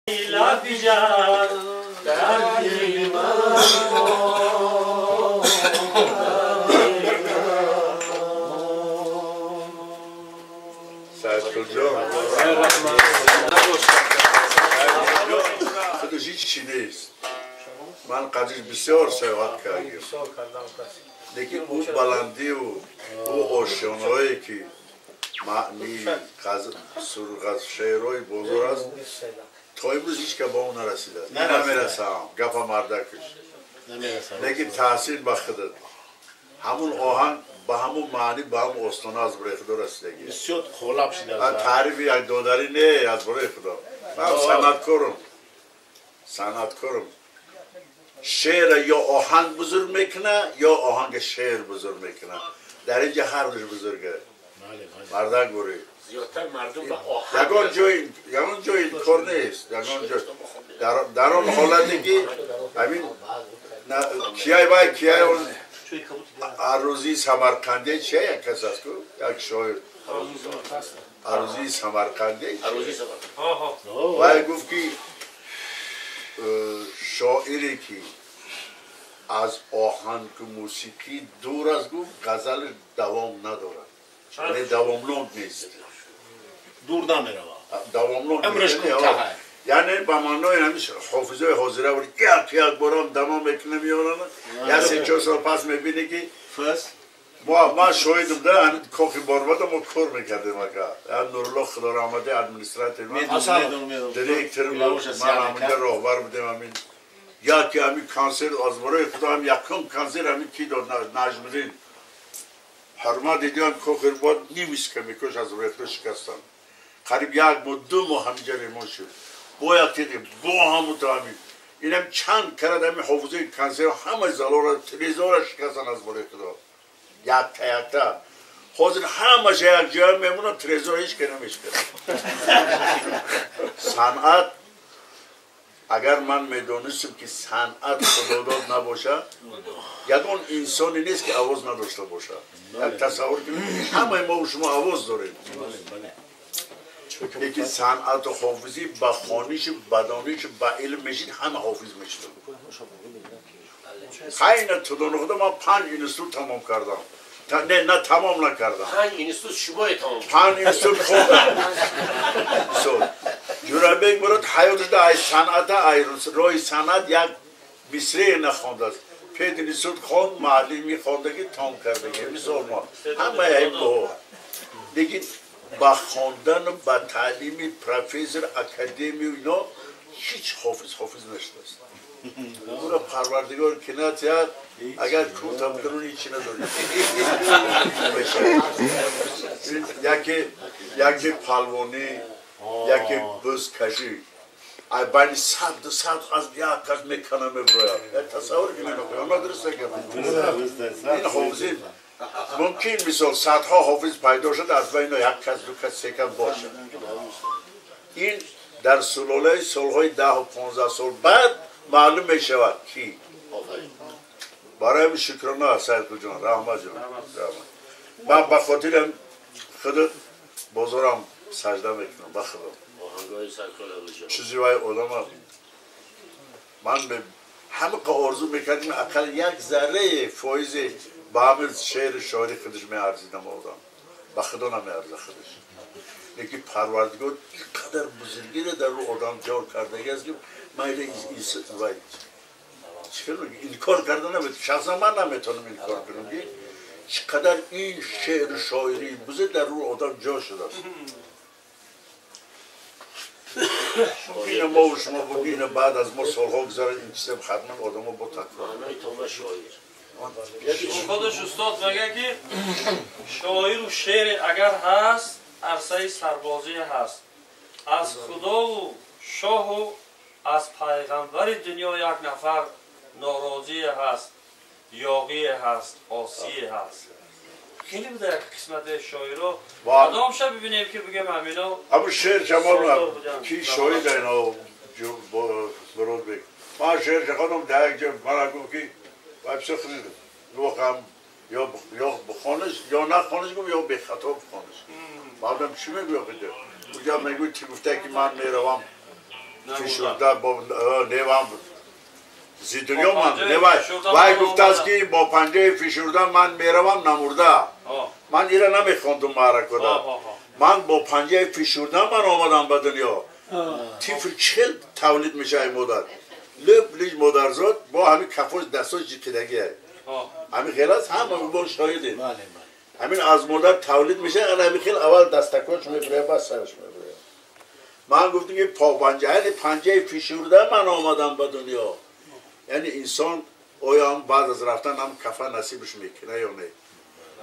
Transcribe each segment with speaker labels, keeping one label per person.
Speaker 1: لبیجان در دل من.
Speaker 2: خودش هیچ چی نیست. من قدیش بسیار سیاحت کردم. لیکن اون بلندی و اون آشیانهایی که معنی شعرهای بزرگ است تا امروز هیچ که با اون نرسیده است. نمیرسم گپ مردکش. لیکن تحصیل به خودت همون آهنگ به همون معنی به همون استانه از برای خدا رسیدگی.
Speaker 3: بسیار خلاب شده.
Speaker 2: من تعریف یک دادری نه از برای خدا. من صنعتکارم. صنعتکارم. شعر یا آهنگ بزرگ میکنه یا آهنگ شعر بزرگ میکنه. در اینجا هر دوش بزرگه. مردک بری.
Speaker 3: زیادتر مردم به آهنگ.
Speaker 2: یگان جای کار نیست. یگان جای در آن حالتی که همین کیای وای کیای اون عروضی سمرقندی چیه یک کس است کو یک شاعر عروضی سمرقندی وای گفت که شاعری که از آهنگ و موسیقی دور است گفت غزل دوام ندارد، یعنی دوامناک نیست.
Speaker 3: دور نمیرود.
Speaker 2: دوامناک نیست. یعنی به معنای همین حافظه حاضره بود یک یک بارم دمام میکنه میارن یا 3-4 سال پس میبینی که ما شاهدم ده همین کاخی بارباد ما کار میکردیم اگه نورالله خدا رحمتی ادمنستراتور من دیرکتور بود، من همونجا راهبر بودیم. همین یکی همین کنسرت از برای خدا هم یکم کنسرت همین کی داد نجم الدین حرمت دیدیم کاخی بارباد نیمیس که میکش از برای خدا شکستن قریب 1 ماه 2 ماه همینجا ریمان شد. باید دیدیم با همون تا همین اینم چند کرد همین حافظه کنسرت همه زالا را تلویزیون را شکستن از برای خدا یک تا یک تا حاضر همه یک جای میمونن تلویزیون هیچ که نمیشکنه. صنعت اگر من میدونستم که صنعت خداداد نباشه یگان انسانی نیست که آواز نداشته باشه. یک تصور کنید همه ما و شما آواز داریم. یکی صنعت و حافظی با خوانش با دانش با علم میشید همه حافظ میشید. خیلی تو خدا من 5 اینستیتوت تمام کردم. نه نه تمام نکردم.
Speaker 3: 5 اینستیتوت شما تمام.
Speaker 2: 5 اینستیتوت خوندم. جورابک برات حیاتش در ای صنعت ای روی صنعت یک مصرع نخوانده است. 5 اینستیتوت خوند معلمی خواندگی تمام کردگی. مثال ما همه این بها. لیکن با خواندن و با تعلیم پروفسور اکادمی و اینا هیچ حافظ حافظ نشده است. او را پروردگار کنات یاد اگر کوتاه کنون هیچی نداری. یکی پلوانی یکی بزکشی ای بین 100 از یک کس میکنه میبراید. تصور کنید اونا درست نکرد. این حافظی ممکن مثال صدها حافظ پیدا شد از بین یک کس 2 کس 3 کس باشه. این در سلاله سالهای 10 و 15 سال بعد معلوم می شود کی. برای شکرانه سید جان رحمت جان من به خاطر خود بازارم سجده میکنم به خدا. چیزی وای آدم من به همه آرزو میکردیم اقل یک ذره فایز به همه شعر شاعری خودش میارزیدم آدم به خدا نمیارزه خودش. لیکن پروردگار اینقدر بزرگی را در رو آدم جار کرده است که من این کار کرده نمیتونم. شخصا من نمیتونم این کار کنم که چقدر این شعر شاعری بزرگ در رو آدم جا شده است. این ما و شما بودیم بعد از ما سالها گذاره این چیزم حتما آدم ها با تکرار.
Speaker 1: خودش استاد میگه که شاعر و شعر اگر هست عرصه سربازی هست. از خدا و شاه و از پیغمبر دنیا یک نفر ناراضی هست، یاغی هست، عاصی هست. خیلی بوده یک قسمت شاعرها کدام شب ببینیم که بگم همینا
Speaker 2: اما شعر جمال کی شاعر اینا برود بگ من شعر خودم در یک جا من گفت که بچه خرید واقعا یا بخوانش یا نخوانش گفت یا به خطا بخوانش. بعدم چی میگوی بده؟ اونجا میگوی چی گفته که من میروم фишурда бо невам зи дунё ман невай вай гуфтааст ки бо панҷаи фишурда ман меравам намурда. Ман ира намехондум маъракода. Ман бо панҷаи фишурда ман омадам ба дунё. Тифл чел тавлид мешавад модар. Лӯб лиҷ модарзод бо ҳамин кафош дастҳош ҷиқидагие. Ҳамин хел аст, ҳама бо шоҳидем. Ҳамин аз модар тавлид мешавад, ҳамин хел аввал дастакош мебурад, баъд сараш мебурад. Ман гуфтам ки панҷа, яъне панҷаи фишурда ман омадам ба дунё. Яъне инсон оё ҳам баъд аз рафтан ҳам кафа насибаш мекунад ё не?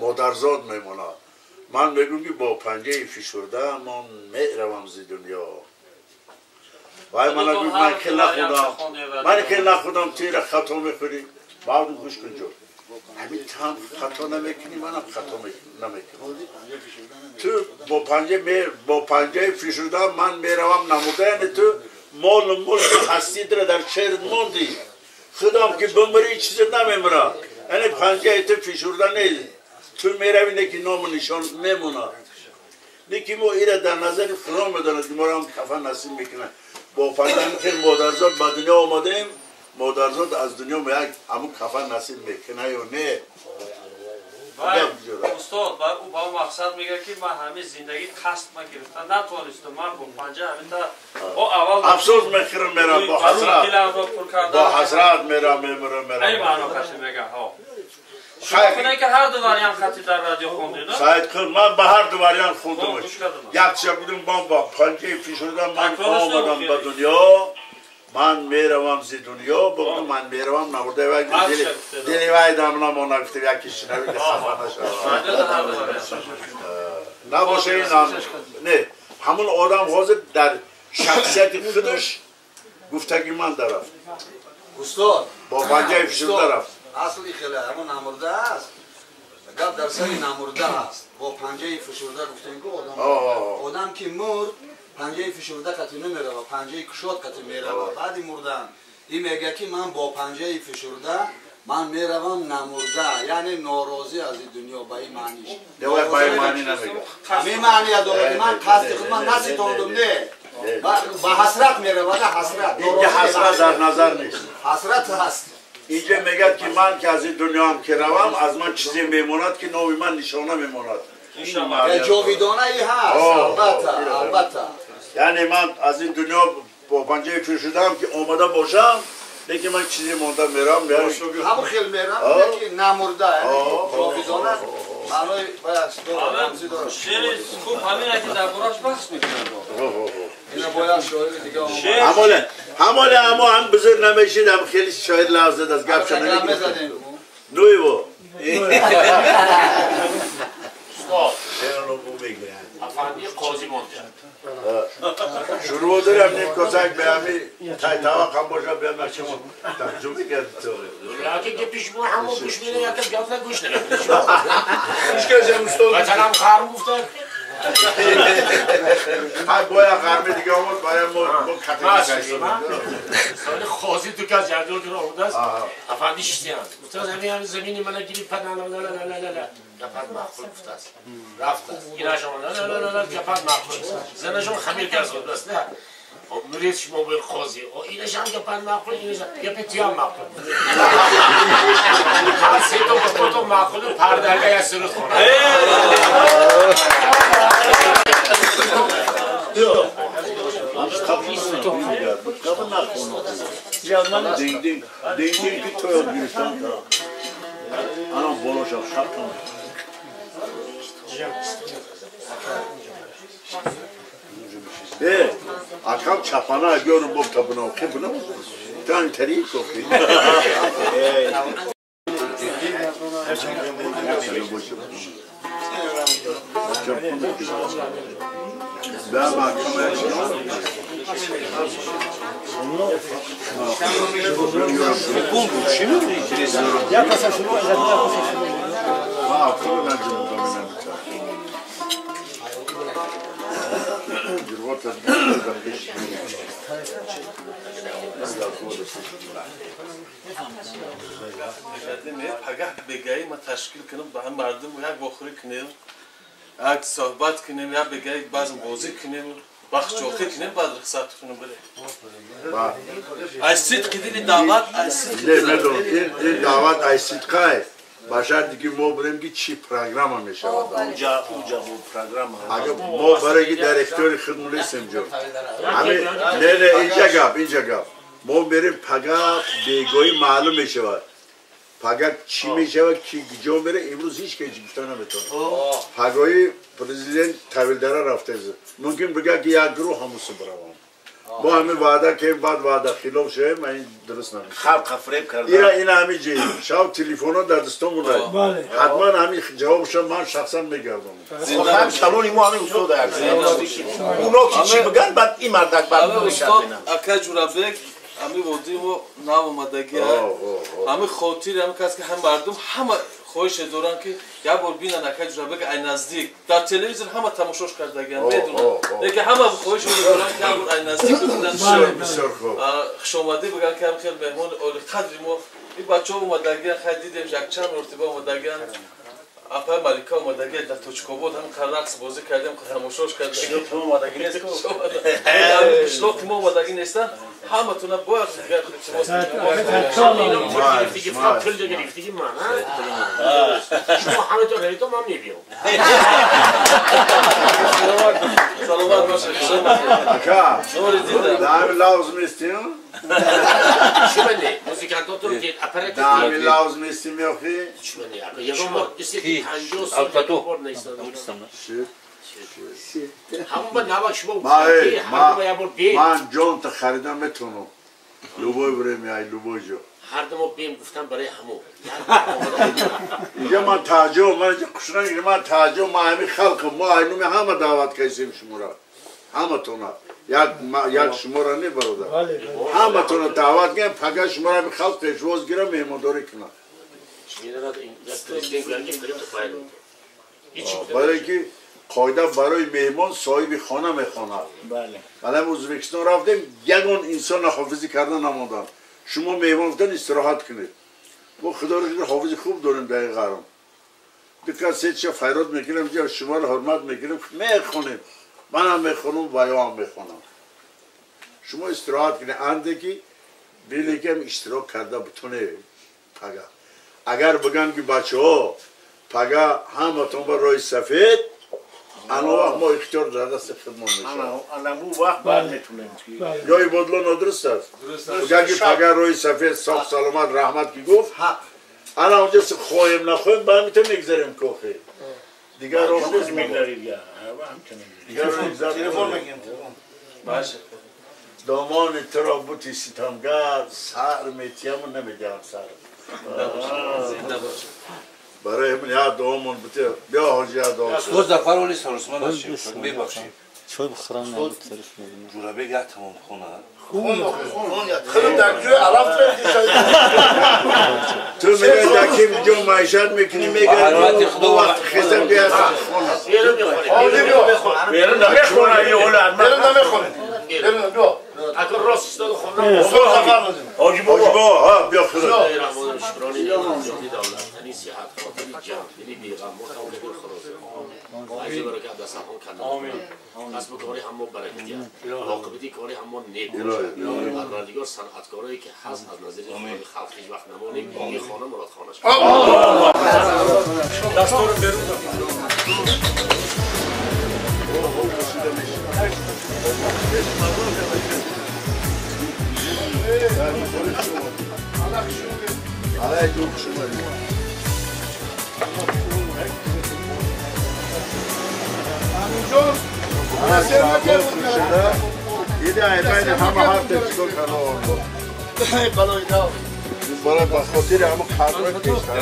Speaker 2: Модарзод мемонад. Ман мегӯям ки бо панҷаи фишурда ман меравам зи дунё. Вай мана гуфт ман хел нахудам, ман хел нахудам, тира хато мехӯрӣ. Баъду гӯш кун ҷо. Ҳамин ту хато намекунӣ, манам хато намекунам. Ту бо панҷаи фишурда ман меравам намурда, яъне ту молу мулку ҳастидра дар шеърат мондӣ. Худам ки бимирӣ чизе намемирад. Яъне панҷаи ту фишурда нест. Ту меравӣ не ки ному нишонат мемонад. Не ки мо ира дар назари Худо медонад ки моро ҳам кафа насиб мекунад. Бо панҷа хел модарзод ба дунё омадаем, модарзод аз дунё як ҳамун кафа насиб мекунад ё не?
Speaker 1: Устод, ба ӯ мақсад мегӯяд ки ман ҳамин зиндагӣ қасд ма гирифта натавонистам, ман бо панҷа ҳаминта аввал
Speaker 2: афсӯс мехӯрам, мерам бо ҳасрат, бо ҳасрат мерам, мемирам, мерам.
Speaker 1: Ин маъно каши мегӯяд. Шумо кунед ки ҳар ду вариант хати дар радио хондед?
Speaker 2: Саид кун, ман ба ҳар ду вариант хондам. Якча будум, ман бо панҷаи фишурда ман омадам ба дунё, ман меравам зи дунё, бигӯ ман меравам намурда, вай дили вай дам намона гуфтам, яке шинавӣ ки хафа нашавад. Набоша ин не, ҳамун одам ҳозир дар шахсияти худаш гуфтаги ман дарафт.
Speaker 4: Устод,
Speaker 2: бо панҷаи фишурда рафт.
Speaker 4: Асли хеле ҳамон намурда аст. Гап дар сари намурда аст. Бо панҷаи фишурда гуфтем ки одам одам ки мурд, панҷаи фишурда қати намерава, панҷаи кушод қати мерава. Баъди мурдан ин мегӯяд ки ман бо панҷаи фишурда ман меравам намурда, яъне норозӣ аз ин дунё ба ин маъниш.
Speaker 2: Ба ин маъни намегӯяд.
Speaker 4: Ҳамин маъния дорад ки ман қасди худ ман наситондум, не. Ба ҳасрат меравад, ҳасрат.
Speaker 2: Инҷа ҳасрат дар назар нест.
Speaker 4: Ҳасрат ҳаст.
Speaker 2: Инҷа мегӯяд ки ман ки аз ин дунёам ки равам, аз ман чизе мемонад ки номи ман нишона мемонад.
Speaker 4: Ҷовидонаи ҳаст, албатта, албатта.
Speaker 2: Яъне ман аз ин дунё бо панҷаи фишурдаам ки омада бошам, лекин ман чизе монда меравам.
Speaker 4: Ҳамон хел меравам, лекин намурда, ҷовидона маънои бояд дорад.
Speaker 1: Шеъри хуб ҳамин ки дар бораш баҳс мекунад.
Speaker 4: Ина бояд шоири дига
Speaker 2: омад. Ҳамоле ҳамо ҳам бузург намешид, ҳам хеле шоир лафз зад аз гапша намегирифт. Нуево.
Speaker 3: Устод, афанди қозӣ монда.
Speaker 2: Шурӯъ дорам ним косак ба ҳами тайтава ҳам бошад, ба ҳами тарҷума кард.
Speaker 3: Лакин ки пеш мо ҳамо гӯш медиҳад, якам гап на гӯш намедиҳад.
Speaker 2: Гӯш кардем устод.
Speaker 3: Ватанам ғарм гуфта.
Speaker 2: Ҳай бояд ғарми дига омад, барои мо категория.
Speaker 3: Соли қозӣ ду кас ҷардор кира омадааст, афанди шистиянд. Гуфтааст ҳамин замини мана гирифт, ла ла ла ла ла ла. Гапат маъқул гуфтааст. Рафтааст. Инашон ла ла ла ла гапат маъқул. Занашон хамир кард на. Мурид шумо бо қозӣ. Инашам гапат маъқул, инашам гапи туям маъқул. Ҳар се то гапото маъқул, пардага як суруд хонад.
Speaker 2: Динг динг ки то ёд гирифтам. Анам болошав шабтам. Акам чапана гёру боб табунам, хе бунам. Тан тари кофи.
Speaker 5: پگه بگایی ما تشکیل کنم با هم مردم یک بخوری کنیم، یک صحبت کنیم، یک بگایی بعض بازی کنیم. Вақт чоқӣ кунем, баъд рухсат кунем бире. Аз сидқи дили даъват, аз сидқи
Speaker 2: Не, медонам, ин даъват аз сидқай. Ба шарте ки мо бирем ки чӣ программа мешавад.
Speaker 6: Уҷа бу программа.
Speaker 2: Агар мо барои ки дар ихтиёри худмон нестем ҷон. Ҳамин не, инҷа гап. Мо мерем пага бегоҳӣ маълум мешавад. Пага чӣ мешавад, ки куҷо мере, имрӯз ҳеҷ кас гуфта наметавонад. Пагоҳӣ президент Тавилдара рафтааст. Мумкин бигӯяд ки як гурӯҳ ҳамусу бираванд. Мо ҳамин ваъда кардем, баъд ваъда хилоф шавем, ин дуруст намешавад.
Speaker 6: Халқа фиреб карда.
Speaker 2: Ира ин ҳамин ҷи шав телефонҳо дар дастон буда. Ҳатман ҳамин ҷавобшо ман шахсан мегардонам.
Speaker 6: Ҳам калони мо ҳамин устода як. Уно ки чӣ бигӯянд, баъд ин мардак баъд
Speaker 5: устод ака Ҷурабек ҳамин водии мо нав омадагӣ, ҳамин хотири ҳамин кас ки ҳам мардум ҳама хоҳише доранд ки як бор бинанд ака Ҷурабек ай наздик. Дар телевизор ҳама тамошош кардагианд, медонанд. Лекин ҳама хоҳише доранд ки як бор ай наздик бибинанд. Хушомадӣ бигӯянд ки ҳам хел меҳмони олиқадри мо. Ин бачаҳо омадагианд, хай дидем якчанд мартиба омадагианд. Апай Малика омадагианд дар Точкобод, ҳам рақс бозӣ кардем, тамошош кардем. Қишлоқи мо омадагӣ нестанд. Ҳаматона бояд дигар илтимос
Speaker 3: пул гирифтиги ман, шумо ҳаматон равито, ман мебиём.
Speaker 5: Саломат бошед.
Speaker 2: Ака, дар ҳамин лавз местим?
Speaker 3: Чӣ музикантотон ки аппарат
Speaker 2: Дар ҳамин лавз местим ёхи?
Speaker 3: Чӣ ягон бор исти 50 сол бор наистодам. Ҳамон ба нава шумо ҳардума як бор бем.
Speaker 2: Ман ҷонта харида метавонам. Любой время, ай любой ҷо.
Speaker 3: Ҳардумо бем гуфтам барои ҳамо.
Speaker 2: Инҷа ман таъҷуб, ман инҷа қушна, ман таъҷуб, ман ҳамин халқам, мо айнуми ҳама даъват кардем шуморо. Ҳаматона. Як шуморо не, бародар. Ҳаматона даъват кардем, пага шуморо ҳамин халқ пешвоз гирам, меҳмондорӣ кунад. Барои ки қоида барои меҳмон соҳиби хона мехонад. Вале Ӯзбекистон рафтем, ягон инсонро ҳофизӣ карда намонданд. Шумо меҳмон гуфтан истироҳат кунед. Мо худоро шукр ҳофизи хуб дорем дар ин ғарм. Ду кас се ча файрод мекунем, шуморо ҳурмат мекунем, мехонем. Манам мехонам, ваё ҳам мехонам. Шумо истироҳат кунед, анде ки бинед ки иштирок карда бутоне пага. Агар бигӯям ки бачаҳо пага ҳаматон ба роҳи сафед, ана вақт мо ихтиёр дар дасти худмон мешавад.
Speaker 6: Анаму вақт баъд метунем.
Speaker 2: Ё Ибодло нодуруст аст? Бигӯям ки пага роҳи сафед, соф саломат, раҳмат ки гуфт, ана онҷо хоҳем нахоҳем ба ҳамин то мегзарем кохе. Дигар роҳ нест. Дигар роҳ
Speaker 5: Баше.
Speaker 2: Домони туро бути ситамгар сар метиҳаму намедиҳам сар.
Speaker 5: Зинда бошед.
Speaker 2: Барои ҳамин як дуомон бите. Биё ҳоҷи як дуо.
Speaker 7: Устод Зафар оли Сарусман ҳастем. Мебахшед.
Speaker 8: Чой бихӯрам намутариф мебинам.
Speaker 7: Ҷурабек як тамом хона.
Speaker 6: Хун дар ҷои алаф
Speaker 2: Ту мегӯяд дар ким ҷо маишат мекунӣ, мегӯяд вақт хезам биё хона.
Speaker 6: Берун намехона, берун намехона. Берун биё.
Speaker 3: Агар рост истоду хонам.
Speaker 6: Устод Зафар
Speaker 2: Ҳоҷи бобо, ҳа биё худо.
Speaker 3: Раҳмон шукрони ҷони давлат, тани сиҳат, хотири ҷамъ, дили беғам, мо тавлиди худо. Файзу баракат дастархон кардан. Касбу кори ҳамо баракатия. Оқибати кори ҳамо нек бошад. Парвардигор санъаткорое ки ҳаст аз назари худои халқ ҳеҷ вақт намонем, ин хона муродхона шавад.
Speaker 1: Дастурро берун.
Speaker 2: Алайкум шумари.
Speaker 9: Аминҷон,
Speaker 2: ҳама ҳафта чикор карда. Барои ба хотири ҳама қадрҳои пештара.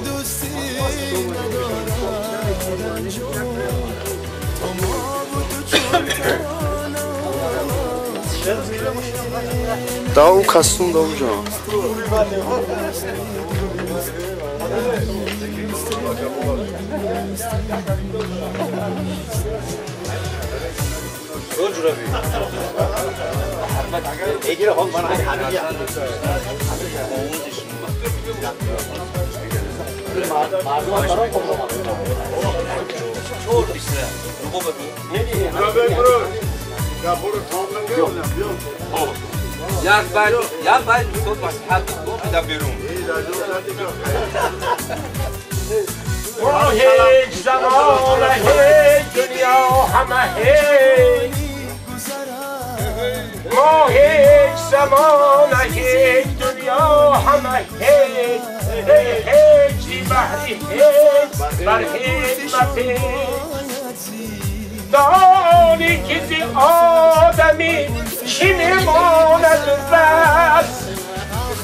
Speaker 9: دوستی ندارم.
Speaker 10: Да, у костюм да уже.
Speaker 7: یک بعد استاد مصلحت گفت در بیرون.
Speaker 3: ما هیچ زمان هیچ دنیا همه هیچ، ما هیچ زمان هیچ دنیا همه هیچ، هیچ بحری هیچ بر هیچ مپیچ. دانی که زی آدمی چی میماند بس،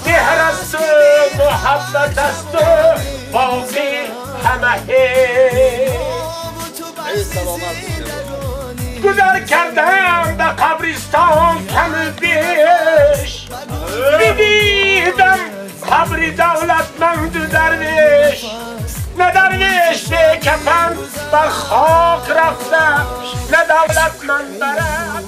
Speaker 3: مهر است و محبت است و باقی همه هیچ. گذر کردم به قبرستان کم بیش، بدیدم قبر دولتمند و درویش. نه درویش به کفن بر خاک رفته، نه دولتمند برد.